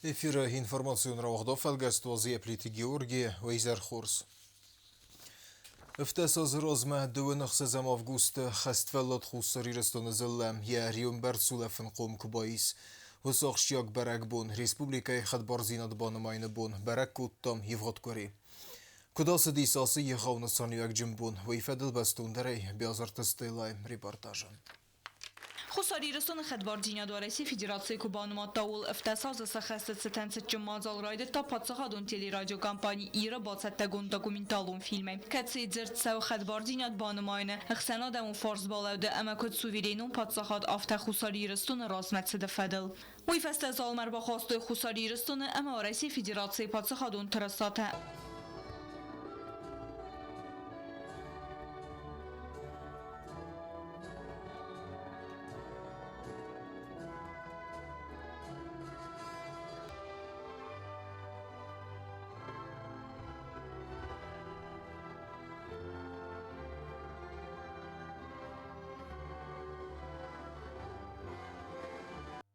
Эфиры информацион рауагъд фӕлгӕст уадзы Плиты Георги, уӕ хорз. 17 азы размӕ 26 августы хӕствӕллад Хуссар Ирыстоны дзыллӕ йӕ риуӕмбӕрц улӕфынхъом куы баис. Уыцы ахсджиаг бӕрӕгбон республикӕйы хӕдбардзинад банымайыны бон бӕрӕг кодтам ивгъуыд къуыри. Куыд ацыдис ацы егъау нысаниуӕгджын бон, уый фӕдыл бӕстондӕрӕй Биазырты Стеллайы репортажы. Хуссар Ирыстоны хӕдбардзинад Уӕрӕсейы Федерацийы куы банымадта, ууыл 17 азы сӕ хӕсты цытӕн цытджын мадзал райдыдта паддзахадон телерадиокомпани «Ир-ы» бацӕттӕгонд документалон фильмӕй, кӕцыйы дзырд цӕуы хӕдбардзинад банымайыны, ӕхсӕнадӕмон фарсбалӕуды ӕмӕ куыд суверенон паддзахад, афтӕ Хуссар Ирыстоны размӕцыды фӕдыл. Уый фӕстӕ залмӕ ӕрбахастой Хуссар Ирыстоны ӕмӕ Уӕрӕсейы Федерацийы паддзахадон тырысатӕ.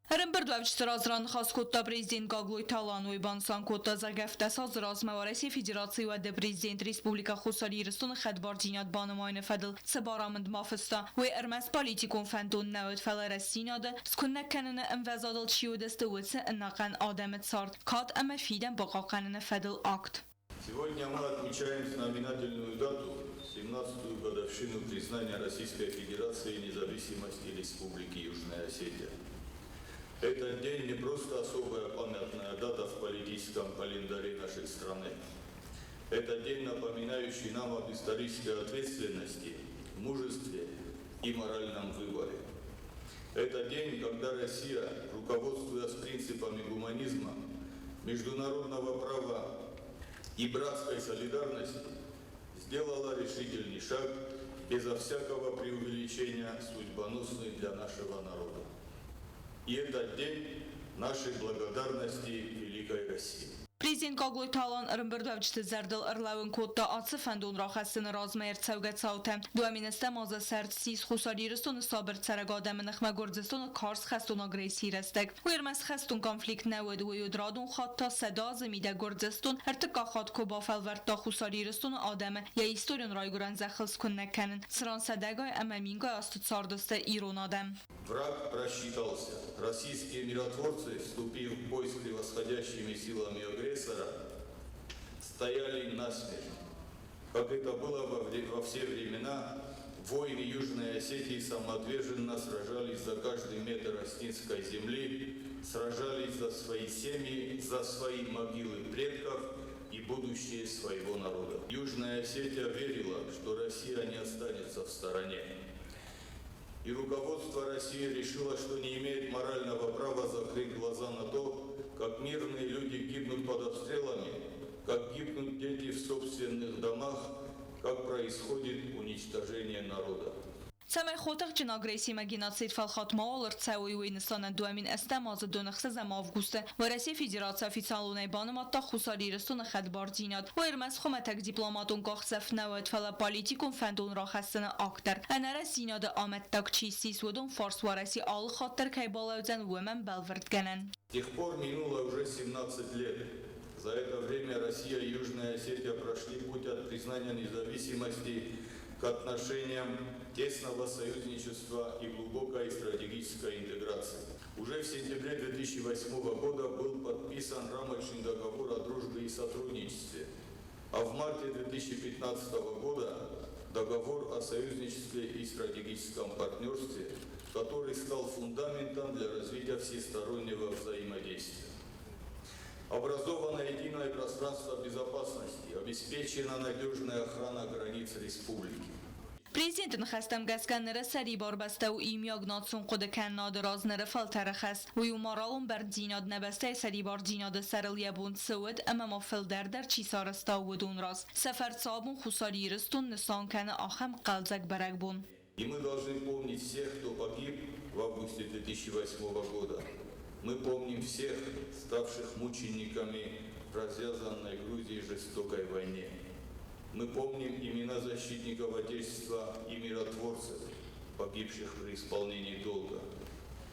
Ӕрӕмбырдуӕвджыты раз раныхас кодта президент Гаглойты Алан. Уый банысан кодта, зӕгъгӕ, 17 азы размӕ Уӕрӕсейы Федерацийы уӕды президент Республикӕ Хуссар Ирыстоны хӕдбардзинад банымайыны фӕдыл цы барамынд ма фыста, уый ӕрмӕст политикон фӕндон нӕ уыд, фӕлӕ рӕстдзинады скуынӕг кӕныны ӕмвӕзадыл чи уыдысты, уыцы ӕнӕхъӕн адӕмы цард, кад ӕмӕ фидӕн бахъахъхъӕныны фӕдыл акт. Сегодня мы отмечаем знаменательную дату, 17-ю годовщину признания Российской Федерации независимости Республики Южная Осетия. Этот день не просто особая памятная дата в политическом календаре нашей страны. Это день, напоминающий нам об исторической ответственности, мужестве и моральном выборе. Это день, когда Россия, руководствуясь принципами гуманизма, международного права и братской солидарности, сделала решительный шаг безо всякого преувеличения судьбоносный для нашего народа. И этот день нашей благодарности Великой России. Президент Гаглойты Алан ӕрӕмбырдуӕвджыты зӕрдыл ӕрлӕууын кодта ацы фӕндон рахӕссыны размӕ ӕрцӕугӕ цаутӕ. 2010 азы сӕрд ссис Хуссар Ирыстоны сабыр цӕрӕг адӕмы ныхмӕ Гуырдзыстоны карз хӕстон агрессийы рӕстӕг. Уый ӕрмӕст хӕстон конфликт нӕ уыд, уый уыд радон хатт та 100 азы мидӕг Гуырдзыстон ӕртыккаг хатт куы бафӕлвӕрдта Хуссар Ирыстоны адӕмы йӕ историон райгуырӕн зӕххыл скуынӕг кӕнын, цыран сӕдӕгай ӕмӕ мингай азты цардысты ирон адӕм. Враг просчитался. Российские миротворцы, вступив в бой с превосходящими силами агрессора, стояли насмерть. Как это было во все времена, воины Южной Осетии самоотверженно сражались за каждый метр осетинской земли, сражались за свои семьи, за свои могилы предков и будущее своего народа. Южная Осетия верила, что Россия не останется в стороне. И руководство России решило, что не имеет морального права закрыть глаза на то, как мирные люди гибнут под обстрелами, как гибнут дети в собственных домах, как происходит уничтожение народа. Цӕмӕй хотыхджын агрессимӕ геноцид фӕлхатт мауал ӕрцӕуой, уый нысанӕн 2008 азы 26 августы Уӕрӕсейы Федераци официалонӕй банымадта Хуссар Ирыстоны хӕдбардзинад. Уый ӕрмӕст хуымӕтӕг дипломатон къахдзӕф нӕ уыд, фӕлӕ политикон фӕндон рахӕссыны акт дӕр. Ӕнӕрастдзинады амӕттаг чи ссис, уыдон фарс Уӕрӕсе алы хатт дӕр кӕй балӕудзӕн, уымӕн бӕлвырдгӕнӕн. С тех пор минуло уже 17 лет. За это время Россия и Южная Осетия прошли путь от признания независимости к отношениям тесного союзничества и глубокой стратегической интеграции. Уже в сентябре 2008 года был подписан рамочный договор о дружбе и сотрудничестве, а в марте 2015 года договор о союзничестве и стратегическом партнерстве, который стал фундаментом для развития всестороннего взаимодействия. Образовано единое пространство безопасности, обеспечена надежная охрана границ республики. Президенты ныхӕстӕм гӕсгӕ ныры сӕрибар бӕстӕ у иумиаг национ хъуыдыкӕнынады раз ныры фӕлтӕры хӕс. Уый у моралон бӕрндзинад нӕ бӕстӕйы сӕрибардзинады сӕрыл йӕ бон цы уыд ӕмӕ ма фылдӕр дӕр чи сарӕзта, уыдон раз. Сӕ фӕрцы абон Хуссар Ирыстон нысан кӕны ахӕм хъӕлдзӕг бӕрӕгбон. И мы должны помнить всех, кто погиб в августе 2008 года. Мы помним всех, ставших мучениками в развязанной Грузии жестокой войне. Мы помним имена защитников Отечества и миротворцев, погибших при исполнении долга.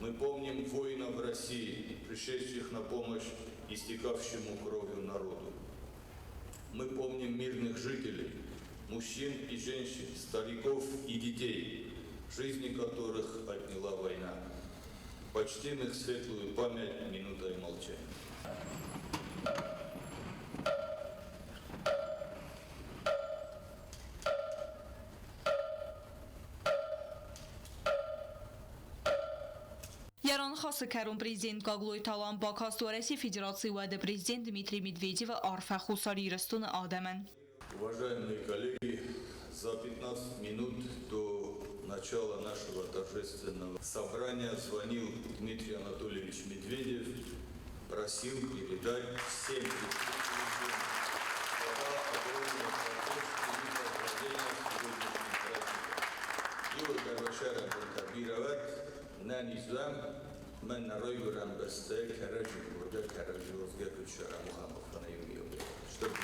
Мы помним воинов России, пришедших на помощь истекавшему кровью народу. Мы помним мирных жителей, мужчин и женщин, стариков и детей, жизни которых отняла война. Почтим их светлую память минутой молчания. Йӕ раныхасы кӕрон президент Гаглойты Алан бакаст Уӕрӕсейы Федерацийы уӕды президент Дмитрий Медведевы арфӕ Хуссар Ирыстоны адӕмӕн. Уважаемые коллеги, за 15 минут до начала нашего торжественного собрания звонил Дмитрий Анатольевич Медведев, просил передать всем присутствующим слова огромной поддержки и поздравления с сегодняшним праздником. Иууылдӕр уӕ цӕрӕнбонтӕ бирӕ уӕд, ӕнӕниз уӕм, мӕн нӕ райгуырӕн бӕстӕйы кӕрӕдзи кургӕ, кӕрӕдзи уарзгӕ куыд цӕрӕм, Чтобы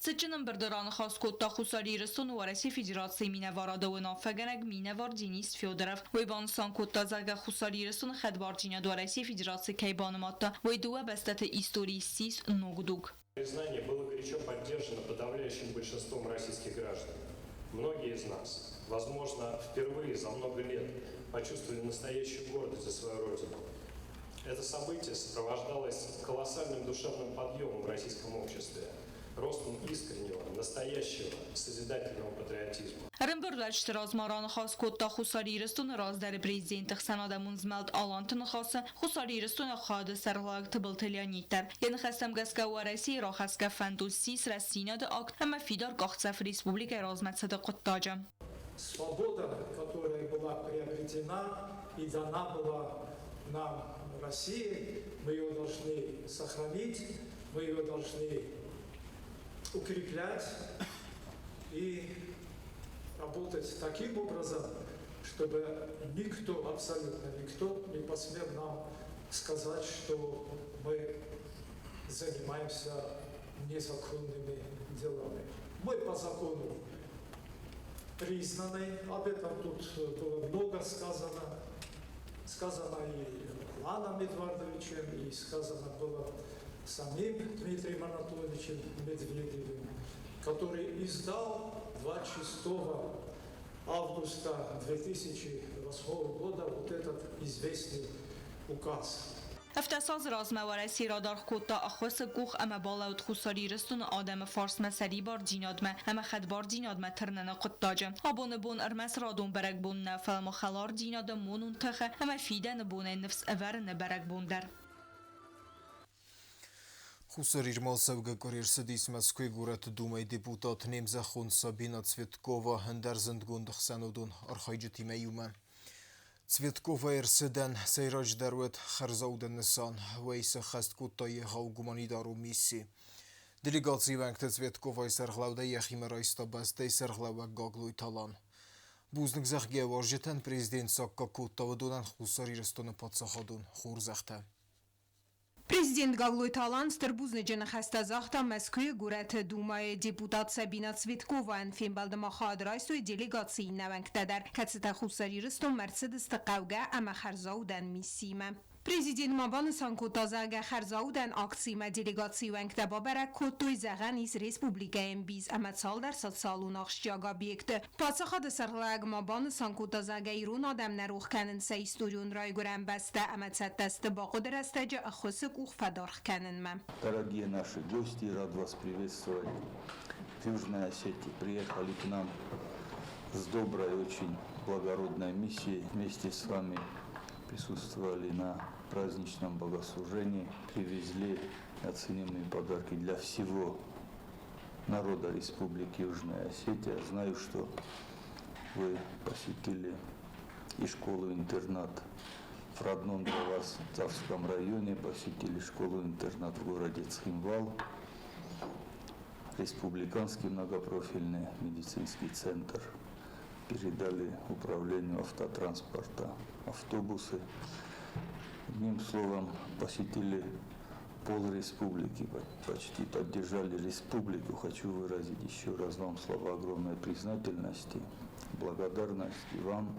Цытджын ӕмбырды раныхас кодта Хуссар Ирыстоны Уӕрӕсейы Федерацийы минӕварады уынаффӕгӕнӕг минӕвар Денис Федоров. Уый банысан кодта, зӕгъгӕ, Хуссар Ирыстоны хӕдбардзинад Уӕрӕсейы Федераци кӕй банымадта, уый дыууӕ бӕстӕты историйы ссис ног дуг. Признание было горячо поддержано подавляющим большинством российских граждан. Многие из нас, возможно, впервые за много лет почувствовали настоящую гордость за свою родину. Это событие сопровождалось колоссальным душевным подъемом в российском обществе, ростом искреннего, настоящего, созидательного патриотизма. Ӕрӕмбырдуӕвджыты размӕ раныхас кодта Хуссар Ирыстоны раздӕры президент Ӕхсӕнадӕмон змӕлд Аланты Ныхасы Хуссар Ирыстоны хайады сӕргълӕууӕг Тыбылты Леонид дӕр. Йӕ ныхӕстӕм гӕсгӕ Уӕрӕсейы рахӕсгӕ фӕнд у ссис рӕстдзинады акт ӕмӕ фидар къахдзӕф республикӕйы размӕцыды хъуыддаджы. Свобода, которая была приобретена и дана была нам Россией, мы ее должны сохранить, мы ее должны укреплять и работать таким образом, чтобы никто, абсолютно никто не посмел нам сказать, что мы занимаемся незаконными делами. Мы по закону признаны, об этом тут было много сказано, сказано и Аланом Эдуардовичем, и сказано было самим Дмитрием Анатольевичем Медведевым, который издал 26 августа 2008 года вот этот известный указ. 17 азы размӕ Уӕрӕсе радаргъ кодта ӕххуысы къух ӕмӕ балӕуд Хуссар Ирыстоны адӕмы фарсмӕ сӕрибардзинадмӕ ӕмӕ хӕдбардзинадмӕ тырныны хъуыддаджы. Абоны бон ӕрмӕст радон бӕрӕгбон нӕ, фӕлӕ ма хӕлардзинады, монон тыхы ӕмӕ фидӕны бонӕй ныфс ӕвӕрыны бӕрӕгбон дӕр. Хуссар Ирмӕ цӕугӕ къуыри ӕрцыдис Мӕскуыйы горӕты Думӕйы депутат не мзӕххон Сабина Цветкова ӕндӕр зындгонд ӕхсӕнадон архайджытимӕ иумӕ. Цветкова ӕрцыдӕн сӕйраджыдӕр уӕд хӕрзаудӕн нысан, уӕй сӕххӕст кодта егъау гуманитарон мисси. Делегацийы уӕнгты Цветковайы сӕргълӕудӕй йӕхимӕ райста бӕстӕйы сӕргълӕууӕг Гаглойты Алан. Бузныг зӕгъгӕ уазджытӕн президент саккаг кодта уыдонӕн Хуссар Ирыстоны паддзахадон хорзӕхтӕ. Президент Гаглойты Алан стыр бузныджы ныхӕстӕ загъта Мӕскуыйы горӕты Думӕйы депутат Сабина Цветковайӕн. Фембӕлды ма хайад райстой делегацийы иннӕ уӕнгтӕ дӕр, кӕцытӕ Хуссар Ирыстонмӕ ӕрцыдысты хъӕугӕ ӕмӕ хӕрзаудӕн миссиимӕ. Президент ма банысан кодта, зӕгъгӕ, хӕрзаудӕн акциимӕ делегацийы уӕнгтӕ бабӕрӕг кодтой, зӕгъӕн ис, республикӕйы ӕмбис ӕмӕ цалдӕр социалон ахсджиаг объекты. Паддзахады сӕргълӕууӕг ма банысан кодта, зӕгъгӕ, ирон адӕм нӕ рох кӕнынц сӕ историон райгуырӕн бӕстӕ ӕмӕ цӕттӕ сты бахъуыды рӕстӕджы ӕххуысы къух фӕдаргъ кӕнынмӕ. Дорогие наши гости, рад вас приветствовать в Южной Осетии. Приехали к нам с доброй, очень благородной миссией. Вместе с вами присутствовали на праздничном богослужении, привезли оценимые подарки для всего народа Республики Южная Осетия. Знаю, что вы посетили и школу-интернат в родном для вас Тавском районе, посетили школу-интернат в городе Цхинвал, республиканский многопрофильный медицинский центр. Передали управлению автотранспорта автобусы. Одним словом, посетили пол республики, почти поддержали республику. Хочу выразить еще раз вам слова огромной признательности, благодарности вам,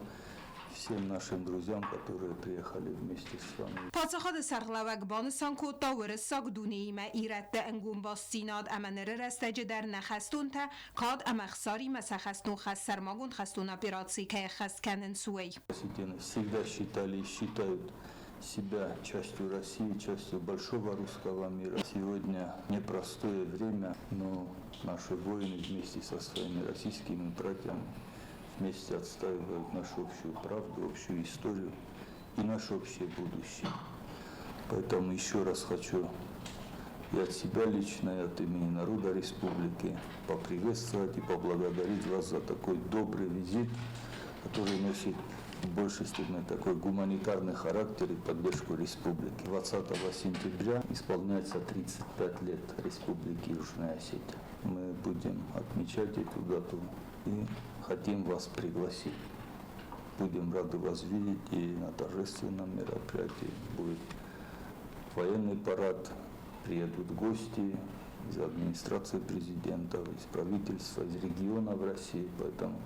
всем нашим друзьям, которые приехали вместе с вами. Паддзахады сӕргълӕууӕг банысан кодта уырыссаг дунеимӕ ирӕтты ӕнгом бастдзинад ӕмӕ ныры рӕстӕджы дӕр нӕ хӕстонтӕ кад ӕмӕ ӕхсаримӕ сӕ хӕстон хӕс сӕрмагонд хӕстон операцийы кӕй ӕххӕст кӕнынц, уый. Осетины всегда считали и считают себя частью России, частью большого русского мира. Сегодня непростое время, но наши воины вместе со своими российскими братьями вместе отстаивают нашу общую правду, общую историю и наше общее будущее. Поэтому еще раз хочу и от себя лично, и от имени народа республики поприветствовать и поблагодарить вас за такой добрый визит, который носит в большей степени такой гуманитарный характер и поддержку республики. 20 сентября исполняется 35 лет Республики Южная Осетия. Мы будем отмечать эту дату и хотим вас пригласить. Будем рады вас видеть и на торжественном мероприятии. Будет военный парад, приедут гости из администрации президента, из правительства, из регионов России. Поэтому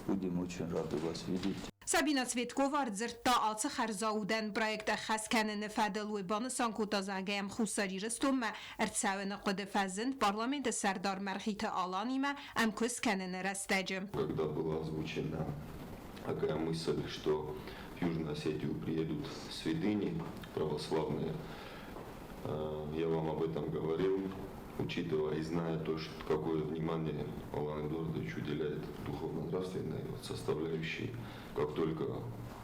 будем очень рады вас видеть. Сабина Цветкова ӕрдзырдта ацы хӕрзаудӕн проект ӕххӕст кӕныны фӕдыл. Уый банысан кодта, зӕгъгӕ, йӕм Хуссар Ирыстонмӕ ӕрцӕуыны хъуыды фӕзынд парламенты сӕрдар Мӕргъиты Аланимӕ ӕмкуыст кӕныны рӕстӕджы. Когда была озвучена такая мысль, что в Южную Осетию приедут святыни православные, я вам об этом говорил, учитывая и зная то, что, какое внимание Алан Эдуардович уделяет духовно-нравственной составляющей, как только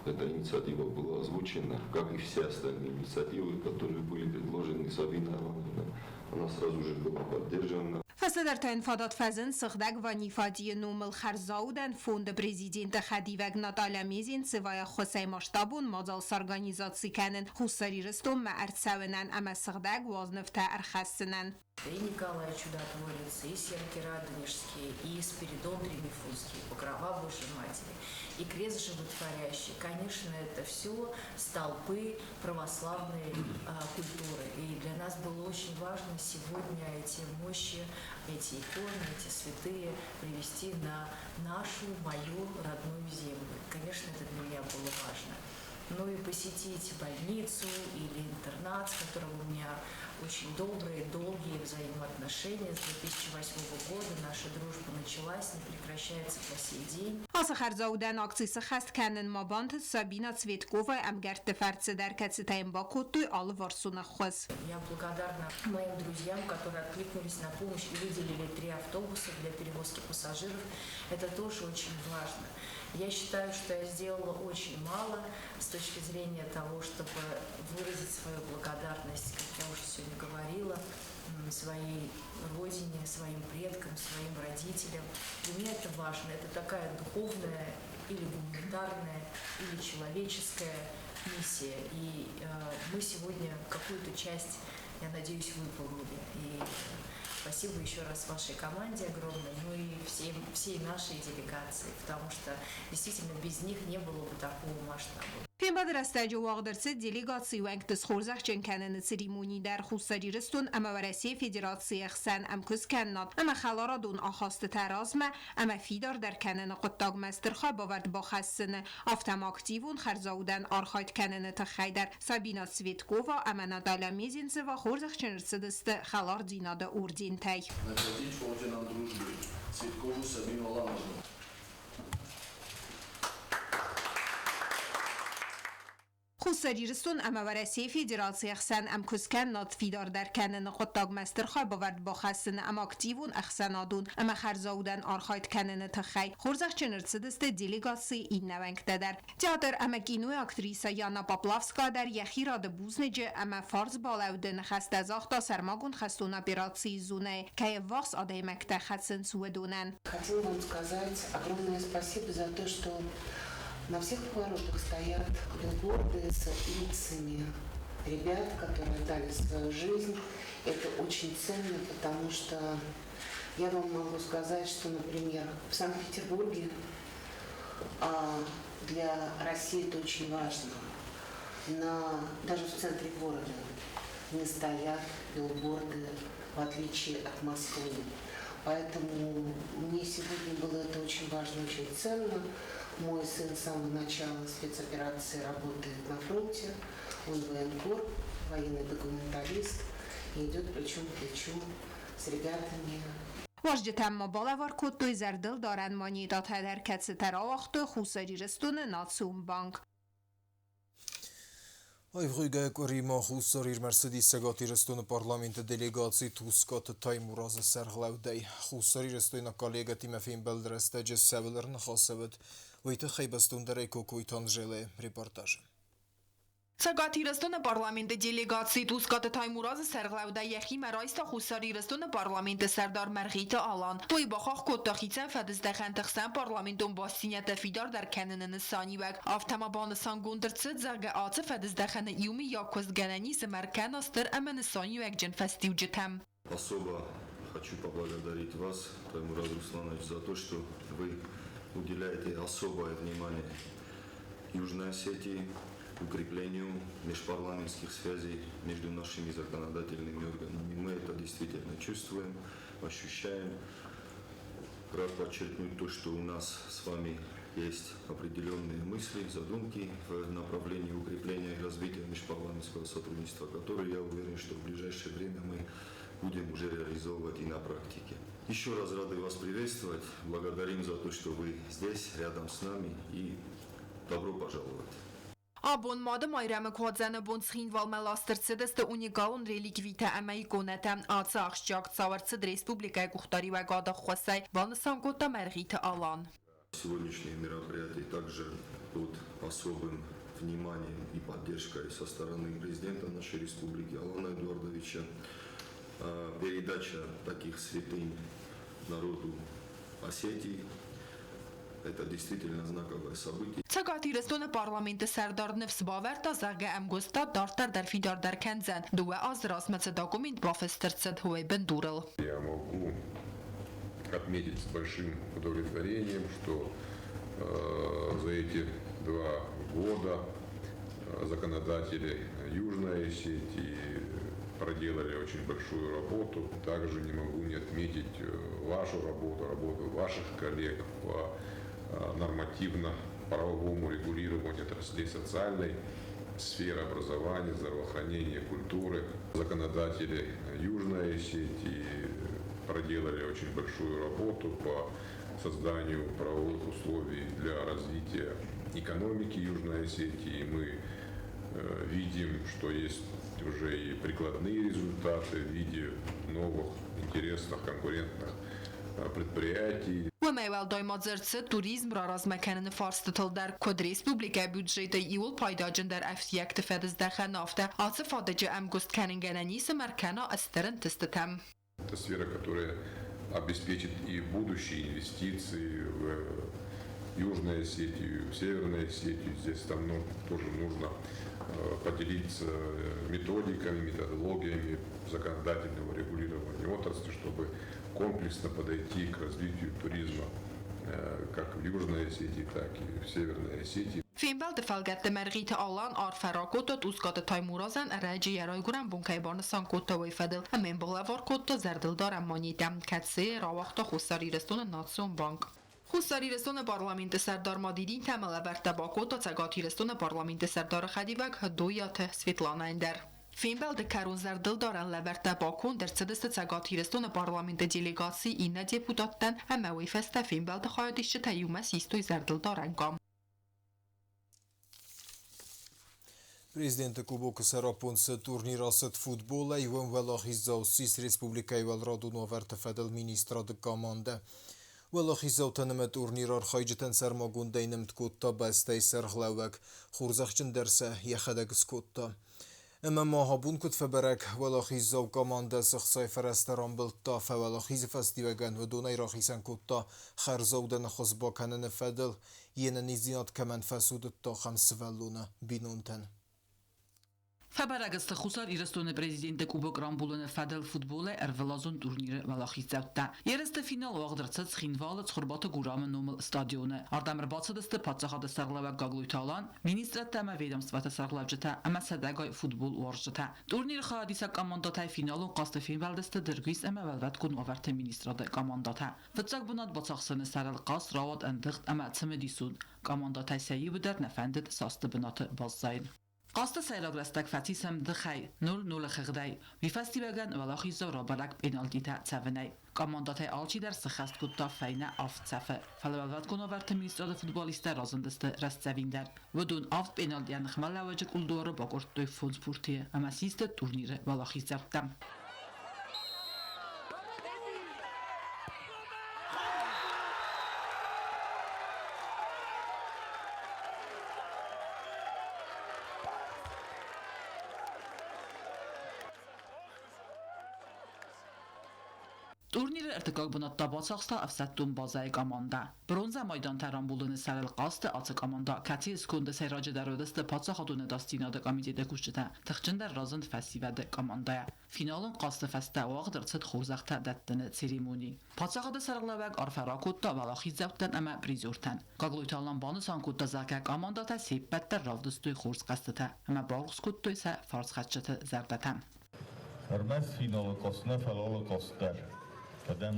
эта инициатива была озвучена, как и все остальные инициативы, которые были предложены Сабиной Алановной, она сразу же была поддержана. Фӕстӕдӕр та йын фадат фӕзынд Сыгъдӕг Ванифадийы номыл хӕрзаудӕн фонды президенты хӕдивӕг Наталья Мезенцевайы ӕххуысӕй масштабон мадзал сорганизаци кӕнын Хуссар Ирыстонмӕ ӕрцӕуынӕн ӕмӕ сыгъдӕг уазнывтӕ ӕрхӕссынӕн. И Николай Чудотворец, и Сергий Радонежский, и Спиридон Тримифунтский, Покрова Божьей Матери, и Крест Животворящий. Конечно, это все столпы православной культуры. И для нас было очень важно сегодня эти мощи, эти иконы, эти святые привезти на нашу, мою родную землю. Конечно, это для меня было важно. Ну и посетить больницу или интернат, с которым у меня очень добрые, долгие взаимоотношения. С 2008 года наша дружба началась, не прекращается по сей день. Ацы хӕрзаудӕн акци сыххӕст кӕнын ма бантыст Сабина Цветковайы ӕмгӕртты фӕрцы дӕр, кӕцытӕ йын бакодтой алыварсон ӕххуыс. Я благодарна моим друзьям, которые откликнулись на помощь и выделили 3 автобуса для перевозки пассажиров. Это тоже очень важно. Я считаю, что я сделала очень мало с точки зрения того, чтобы выразить свою благодарность, как я уже сегодня говорила, своей родине, своим предкам, своим родителям. Для меня это важно. Это такая духовная или гуманитарная, или человеческая миссия. И мы сегодня какую-то часть, я надеюсь, выполнили. И спасибо еще раз вашей команде огромное, ну и всей нашей делегации, потому что действительно без них не было бы такого масштаба. Фембӕлды рӕстӕджы уагъд ӕрцыд делегацийы уӕнгты схорзӕхджын кӕныны церемони дӕр. Хуссар Ирыстон ӕмӕ Уӕрӕсейы Федерацийы ӕхсӕн ӕмкуысткӕнынад ӕмӕ хӕларадон ахастытӕ размӕ ӕмӕ фидардӕр кӕныны хъуыддагмӕ стыр хайбавӕрд бахӕссыны, афтӕ ма активон хӕрзаудӕн архайд кӕныны тыххӕй дӕр Сабина Цветкова ӕмӕ Наталья Мезенцева хорзӕхджын ӕрцыдысты Хӕлардзинады ордентӕй. Наградить орденом дружбы Цветкову Сабину Алановну. Хуссар Ирыстон ӕмӕ Уӕрӕсейы Федерацийы ӕхсӕн ӕмкуысткӕнынад фидардӕр кӕныны хъуыддагмӕ стыр хайбавӕрд бахӕссыны ӕмӕ активон ӕхсӕнадон ӕмӕ хӕрзаудӕн архайд кӕныны тыххӕй хорзӕхджын ӕрцыдысты делегацийы иннӕ уӕнгтӕ дӕр. Театр ӕмӕ кинойы актрисӕ Яна Поплавская дӕр йӕхи рады бузныджы ӕмӕ фарсбалӕуды ныхӕстӕ загъта сӕрмагонд хӕстон операцийы зонӕйы кӕй ӕввахс адӕймӕгтӕ хӕцынц, уыдонӕн. Хотела вам сказать огромное спасибо за то, что на всех поворотах стоят билборды с лицами ребят, которые отдали свою жизнь. Это очень ценно, потому что я вам могу сказать, что, например, в Санкт-Петербурге для России это очень важно. Даже в центре города не стоят билборды, в отличие от Москвы. Поэтому мне сегодня было это очень важно, очень ценно. Мой сын с самого начала спецоперации работает на фронте. Он военкор, военный документалист. И идет плечом к плечу с ребятами. Уазджытӕн ма балӕвар кодтой зӕрдылдарӕн монетӕтӕ дӕр, кӕцытӕ рауагътой Хуссар Ирыстоны Национ банк. Аивгъуыйгӕ къуыри ма Хуссар Ирмӕ ӕрцыдис Цӕгат Ирыстоны парламенты делегаци Тускъаты Таймуразы сӕргълӕудӕй. Хуссарирыстойнаг коллегӕтимӕ фембӕлды рӕстӕджы цӕуыл ӕрныхасӕуыд, уый тыххӕй бӕстондӕрӕй Кокойты Анжелӕйы репортажы. Цӕгат Ирыстоны парламенты делегаци Тускъаты Таймуразы сӕргълӕудӕй йӕхимӕ райста Хуссар Ирыстоны парламенты сӕрдар Мӕргъиты Алан. Уый бахахх кодта хицӕн фӕдыздӕхӕнты хсӕн парламентон бастдзинӕдтӕ фидардӕр кӕныны нысаниуӕг. Афтӕ ма банысангонд ӕрцыд, зӕгъгӕ, ацы фӕдыздӕхӕны иумиаг куыст гӕнӕн ис ӕмӕ ӕркӕна стыр ӕмӕ нысаниуӕгджын фӕстиуджытӕм. Особо хочу поблагодарить вас, Таймураз Русланович, за то, что вы уделяете особое внимание Южной Осетии, укреплению межпарламентских связей между нашими законодательными органами. Мы это действительно чувствуем, ощущаем. Рад подчеркнуть то, что у нас с вами есть определенные мысли, задумки в направлении укрепления и развития межпарламентского сотрудничества, которые, я уверен, что в ближайшее время мы будем уже реализовывать и на практике. Еще раз рады вас приветствовать. Благодарим за то, что вы здесь, рядом с нами. И добро пожаловать. Абон Мады Майрӕмы куадзӕны бон Цхинвалмӕ ласт ӕрцыдысты уникалон реликвитӕ ӕмӕ иконӕтӕ. Ацы ахсджиаг цау ӕрцыд республикӕйы къухдариуӕгады ӕххуысӕй, банысан кодта Мӕргъиты Алан. Сегодняшнее мероприятие также под особым вниманием и поддержкой со стороны президента нашей республики Алана Эдуардовича. Передача таких святынь народу Осетии – это действительно знаковое событие. Цӕгат Ирыстоны парламенты сӕрдар ныфс бавӕрдта, зӕгъгӕ, ӕмгуыстад дарддӕр дӕр фидардӕр кӕндзӕн, дыууӕ азы размӕ цы документ бафыст ӕрцыд, уый бындурыл. Я могу отметить с большим удовлетворением, что за эти 2 года законодатели Южной Осетии проделали очень большую работу. Также не могу не отметить вашу работу, работу ваших коллег по нормативно-правовому регулированию отраслей социальной сферы, образования, здравоохранения, культуры. Законодатели Южной Осетии проделали очень большую работу по созданию правовых условий для развития экономики Южной Осетии. Мы видим, что есть уже и прикладные результаты в виде новых, интересных, конкурентных предприятий. Уымӕй уӕлдай ма дзырд цыд туризм раразмӕ кӕныны фарстытыл дӕр, куыд республикӕйы бюджеты иууыл пайдаджындӕр ӕфтиӕгты фӕдыздӕхӕн, афтӕ. Ацы фадыджы ӕмгуыст кӕнын гӕнӕн ис ӕмӕ ӕркӕна стыр ӕнтыстытӕм. Это сфера, которая обеспечит и будущие инвестиции в Южную Осетию, в Северную Осетию. Здесь там, ну, тоже нужно поделиться методиками, методологиями законодательного регулирования отрасли, чтобы комплексно подойти к развитию туризма как в Южной Осетии, так и в Северной Осетии. Фембӕлды фӕлгӕтты Мӕргъиты Алан арфӕ ракодта Тускъаты Таймуразӕн, ӕрӕджы йӕ райгуырӕн бон кӕй банысан кодта, уый фӕдыл ӕмӕ йын балӕвар кодта зӕрдылдарӕн монетӕ, кӕцыйы рауагъта Хуссар Ирыстоны Национ банк. Хуссар Ирыстоны парламенты сӕрдар ма дидинтӕ ӕмӕ лӕвӕрттӕ бакодта Цӕгат Ирыстоны парламенты сӕрдары хӕдивӕг Дойаты Светланӕйӕн дӕр. Фембӕлды кӕрон зӕрдылдарӕн лӕвӕрттӕ баконд ӕрцыдысты Цӕгат Ирыстоны парламенты делегацийы иннӕ депутаттӕн ӕмӕ уый фӕстӕ фембӕлды хайадисджытӕ иумӕ систой зӕрдылдарӕн къам. Президенты Кубокы сӕраппонд цы турнир ацыд футболӕй, уым уӕлахиздзау ссис республикӕйы уӕлрадон уавӕрты фӕдыл министрады командӕ. Уӕлахиздзаутӕн ӕмӕ турниры архайджытӕн сӕрмагондӕй нымд кодта бӕстӕйы сӕргълӕууӕг, хорзӕхджын дӕр сӕ йӕхӕдӕг скодта. Ӕмӕ ма абон куыд фӕбӕрӕг, уӕлахиздзау командӕ цы хцайы фӕрӕзтӕ рамбылдта, фӕуӕлахизы фӕстиуӕгӕн уыдонӕй рахицӕн кодта хӕрзаудӕны хуыз бакӕныны фӕдыл, йе нӕниздзинад кӕмӕн фӕцудыдта, ахӕм сывӕллоны бинонтӕн. Фӕбӕрӕг сты Хуссар Ирыстоны президенты Кубок рамбулыны фӕдыл футболӕй ӕрвылазон турниры уӕлахиздзӕуттӕ. Ерысты финал уагъд ӕрцыд Цхинвалы Цхуырбаты Гурамы номыл стадионы. Ардӕм ӕрбацыдысты паддзахады сӕргълӕууӕг Гаглойты Алан, министрадтӕ ӕмӕ ведомствӕты сӕргълӕуджытӕ ӕмӕ сӕдӕгай футбол уарзджытӕ. Турниры хайадисӕг командӕтӕй финалон хъазты фембӕлдысты Дыргуис ӕмӕ Уӕлвӕткон уавӕрты министрады командӕтӕ. Фыццаг бынат бацахсыны сӕрыл хъазт рауад ӕндыгъд ӕмӕ цымыдисон. Командӕтӕй сӕ иуы дӕр нӕ фӕндыд састы бынаты баззайын. Хъазты сӕйраг рӕстӕг фӕцис ӕмдыхӕй, 0-0 хыгъдӕй. Уый фӕстиуӕгӕн уӕлахиздзау рабӕрӕг пъеналтитӕ цӕвынӕй. Командӕтӕй алчидӕр сыххӕст кодта фӕйнӕ авд цӕфы. Фӕлӕ уӕлвӕткон уавӕрты министрады футболисттӕ разындысты рӕстдзӕвиндӕр. Уыдон авд пъеналтийӕ ныхмӕлӕууӕджы къулдуары бакъуырдтой фондз пуртийы ӕмӕ систы турниры уӕлахиздзӕуттӕ. Турниры ӕртыккаг бынат та бацахста ӕфсӕддон базӕйы командӕ. Бронзӕ майдантӕ рамбулыны сӕрыл хъазты ацы командӕ, кӕцыйы сконды сӕйраджыдӕр уыдысты паддзахадон ӕдасдзинады комитеты кусджытӕ, тыхджындӕр разынд фӕсивӕды командӕйӕ. Финалон хъазты фӕстӕ уагъд ӕрцыд хорзӕхтӕ дӕттыны церемони. Паддзахады сӕргълӕууӕг арфӕ ракодта уӕлахиздзӕуттӕн ӕмӕ призертӕн. Гаглойты Алан банысан кодта, зӕгъгӕ, командӕтӕ се ппӕт дӕр равдыстой хорз хъӕзтытӕ ӕмӕ барухс кодтой сӕ фарсхӕцджыты зӕрдӕтӕ. Ӕрмӕст финалы хъазт нӕ, фӕлӕ алы хъазт дӕр. Кӕдӕм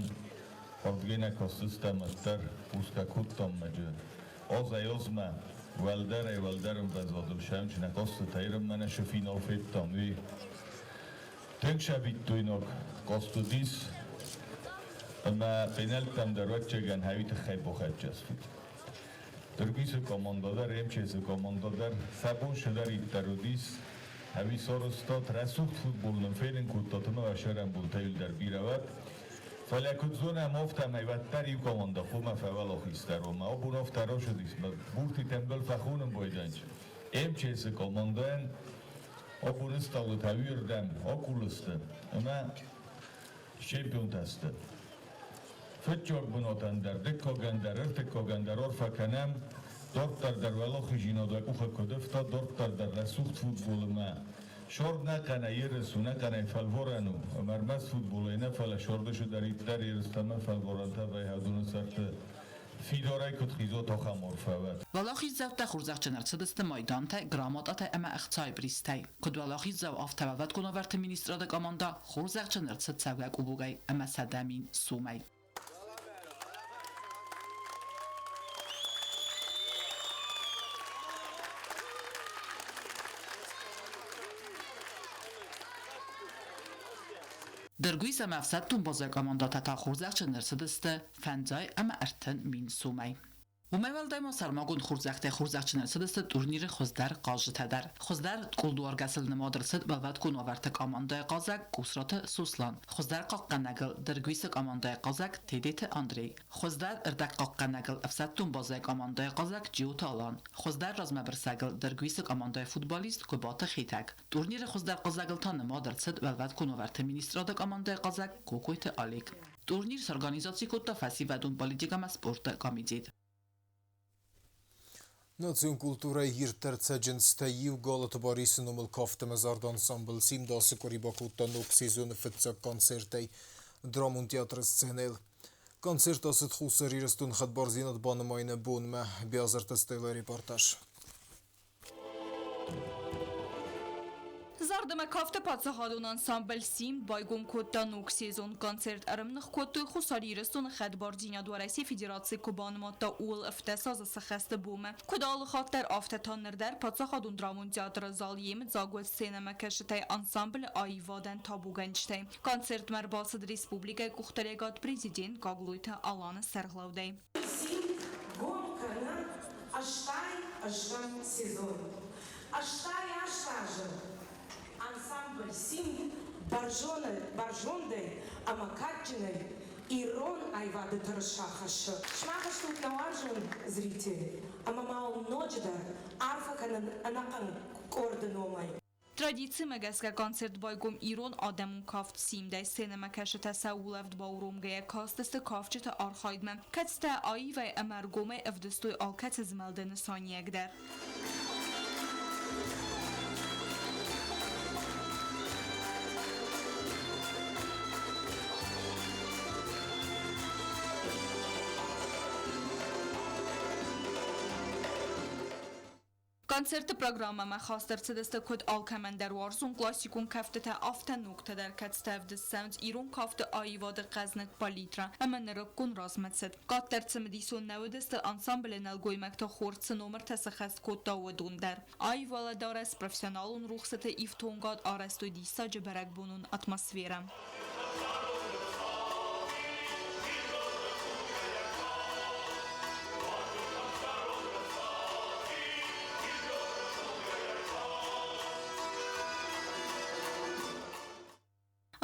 ардыгӕй нӕ кастыстӕм, уӕддӕр хъусгӕ кодтам мӕджы. Азӕй-азмӕ уӕлдӕрӕй-уӕлдӕр ӕмвӕзадыл сӕм чи нӕ кастытӕ, ирынмӕ нӕ цы финал федтам, уый тынг сӕвиттойнаг хъазт уыдис ӕмӕ пенӕлттӕм дӕр ӕвӕццӕгӕн хӕуи тыххӕй бахӕццӕ стут. Дыргуисы командӕ дӕр, МЧС-ы командӕ дӕр сӕ бон цыдӕриддӕр уыдис, ӕви сарӕзтат рӕсугъд футбол нын фенын кодтат ӕмӕ уӕ сӕрӕнбонтӕ дӕр бирӕ уӕд. Фӕлӕ куыд зонӕм, афтӕмӕй уӕддӕр иу командӕ хъуамӕ фӕуӕлахиздӕр уа. Абон афтӕ рацыдис, мӕ буртитӕн был фӕхонын байдайынц. МЧС-ы командӕйӕн абон стъалытӕ уыйырдӕм акъул сты ӕмӕ чемпионтӕ сты. Фыццаг бынатӕн дӕр, дыккагӕн дӕр, ӕртыккагӕн дӕр арфӕ кӕнӕм. Дарддӕр дӕр уӕлахиздзинад уӕ къухы куыд ӕфта, дарддӕр дӕр рӕсугъд футболмӕ. Сӕрд нӕ кӕнӕ ерыс у, нӕ кӕнӕ фӕлварӕн у. Ӕмӕ ӕрмӕст футболӕй нӕ, фӕлӕ сӕрды цыдӕриддӕр ерыстӕмӕ фӕлварӕнтӕ вӕййы сӕрты фидарӕй куыд хизот, ахӕм арфӕ уӕд. Уӕлахиздзӕуттӕ хорзӕхджын ӕрцыдысты майдантӕ, грамотатӕ ӕмӕ ӕхцайы призтӕй. Куыд уӕлахиздзау, афтӕ уӕлвӕткон уавӕрты министрады командӕ хорзӕхджын ӕрцыд цӕугӕ кубогӕй ӕмӕ 100 000 сомӕй. Дыргуис ӕмӕ ӕфсӕддон базӕйы командӕтӕ та хорзӕхджын ӕрцыдысты 35 000 сомӕй. Уымӕй уӕлдай ма сӕрмагонд хорзӕхтӕй хорзӕхджын ӕрцыдысты турниры хуыздӕр хъазджытӕ дӕр. Хуыздӕр къулдуаргӕсыл нымад ӕрцыд уӕлвӕткон уавӕрты командӕйы хъазӕг Къусраты Сослан, хуыздӕр хъахъхъӕнӕгыл Дыргуисы командӕйы хъазӕг Тедеты Андрей, хуыздӕр ӕрдӕгхъахъхъӕнӕгыл ӕфсӕддон базӕйы командӕйы хъазӕг Джиоты Алан, хуыздӕр размӕбырсӕгыл Дыргуисы командӕйы футболист Гуыбаты Хетӕг. Турниры хуыздӕр хъазӕгыл та нымад ӕрцыд уӕлвӕткон уавӕрты министрады командӕйы хъазӕг Кокойты Олег. Турнир сорганизаци кодта фӕсивӕдон политикӕ ӕмӕ спорты комитет. Национ культурӕйы ирддӕр цӕджындзтӕй иу Галаты Барисы номыл кафт ӕмӕ зард ансамбль «Симд» ацы къуыри бакодта ног сезоны фыццаг концертӕй драмон театры сценӕйыл. Концерт ацыд Хуссар Ирыстон хӕдбардзинад банымайыны бонмӕ. Биазырты Стеллӕ репортаж. Зард ӕмӕ кафты паддзахадон ансамбль «Симд» байгом кодта ног сезон. Концерт ӕрӕмных кодтой Хуссар Ирыстоны хӕдбардзинад Уӕрӕсейы Федерацийы куы банымадта, ууыл 17 азы сыххӕсты бонмӕ. Куыд алы хатт дӕр, афтӕ та ныр дӕр паддзахадон драмон театры зал йемыдзаг уыд сценӕмӕкӕсджытӕй, ансамблы аивадӕн табугӕнджытӕй. Концертмӕ ӕрбацыд республикӕйы къухдариуӕгад президент Гаглойты Аланы сӕргълӕудӕй. «Симд» гом кӕны 88-ӕм сезон. 88 азы ансамбль «Симд» бӕрзондӕй ӕмӕ кадджынӕй ирон аивады тырыса хӕссы. Сымах стут нӕ уарзон зритель, ӕмӕ ма уын ноджыдӕр арфӕ кӕнын ӕнӕхъӕн къорды номӕй. Традицимӕ гӕсгӕ концерт байгом ирон адӕмон кафт «Симдӕй». Сценӕмӕкӕсджытӕ сӕ улӕфт бауромгӕйӕ кастысты кафджыты архайдмӕ, кӕцытӕ аивӕй ӕмӕ ӕргомӕй ӕвдыстой алкӕцы змӕлды нысаниуӕг дӕр. Концерты программӕмӕ хаст ӕрцыдысты куыд алкӕмӕн дӕр уарзон классикон кӕфтытӕ, афтӕ ногтӕ дӕр, кӕцытӕ ӕвдыст цӕуынц ирон кафты аивады хъӕзныг палитра ӕмӕ нырыккон размӕцыд. Къаддӕр цымыдисон нӕ уыдысты ансамблы нӕлгоймӕгты хор цы номыртӕ сыххӕст кодта, уыдон дӕр. Аив уӕлӕдарӕс, профессионалон рухсыты ифтонгад арӕзтой диссаджы бӕрӕгбонон атмосферӕ.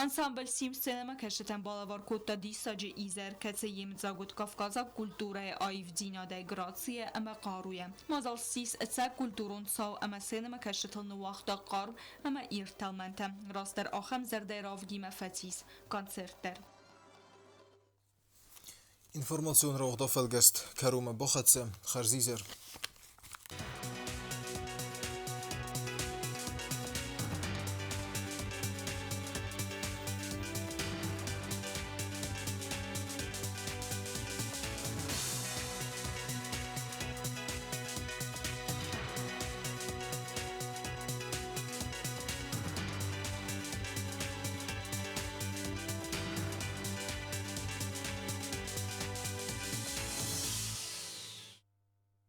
Ансамбль Сим сценӕмӕкӕсджытӕн балӕвар кодта диссаджы изӕр, кӕцы йемыдзаг уыд кавказаг культурӕйы аивдзинадӕй, грацийӕ ӕмӕ хъаруйӕ. Мадзал ссис ӕцӕг культурон цау ӕмӕ сценӕмӕкӕсджытыл ныууагъта хъарм ӕмӕ ирд тӕлмӕнтӕ. Растдӕр ахӕм зӕрдӕйы равгимӕ фӕцис концерт дӕр. Информацион рауагъд афӕлгӕст кӕронмӕ бахӕццӕ. Хӕрзизӕр.